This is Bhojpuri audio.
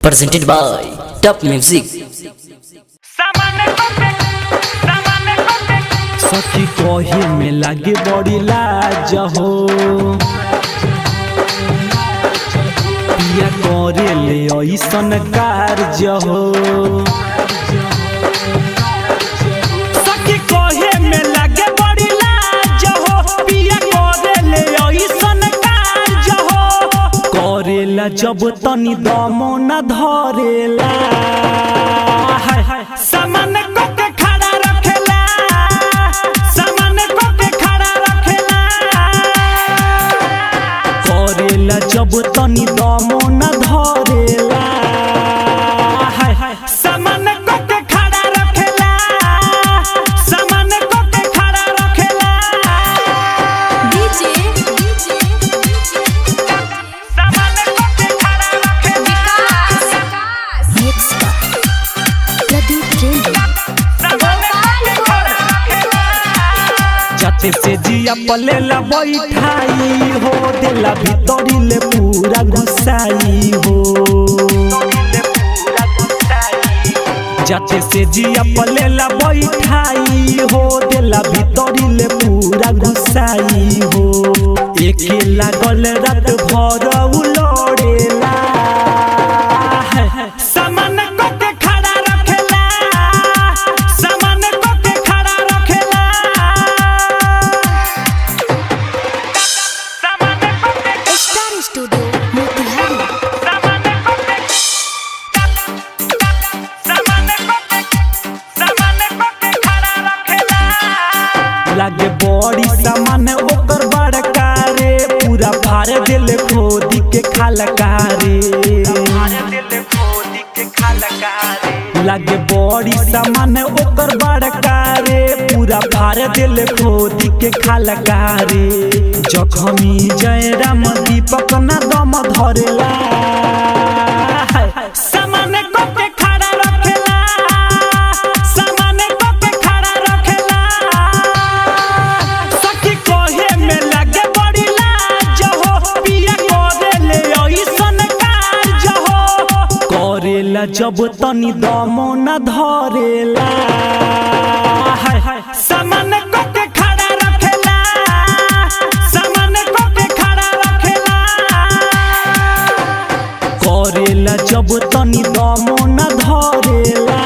Presented by Top Music. सखी कही में लागे बड़ी लाज हो, पिया करे ले ऐसन कार्य हो। सखी कहे में लागे बड़ी लाज हो, पिया करे ले ऐसन कार्य हो। करेला जब तनी दमो न धरेला, सामान को के खड़ा रखेला, सामान को के खड़ा रखेला। करेला जब तनी दमो न धरेला, सामान को के खड़ा रखेला, सामान को के खड़ा रखेला। डीजे सामान को के खड़ा रखेला। Mix Pradeep ranger. जाते से जिया पलेला बैठाई हो, देला भीतरी ले पूरा घुसाई हो। जाते से जिया पलेला बैठाई हो, देला भीतरी ले पूरा घुसाई हो। एके लागल रात भर उलोड़ेला, सामान को के खड़ा रखेला, सामान को के खड़ा रखेला। Star studio Motihari. लागे बड़ी सामान ओकर बड़का रे, पूरा फाड़ दिल खोदी के खालका रे। लागे बड़ी सामान ओकर बड़का रे, पूरा फाड़ दिल खोदी के खालका रे। जखमी जयराम दीपक न दम धरेला, सामान को के खड़ा रखेला, सामान को के खड़ा रखेला। सखी कहे में लागे बड़ी लाज हो, पिया करे ले ऐसन कार्य हो। करेला जब तनी दमो न धरेला, सामान को के खड़ा रखेला, सामान को के खड़ा रखेला। करेला जब तनी दमो न धरेला।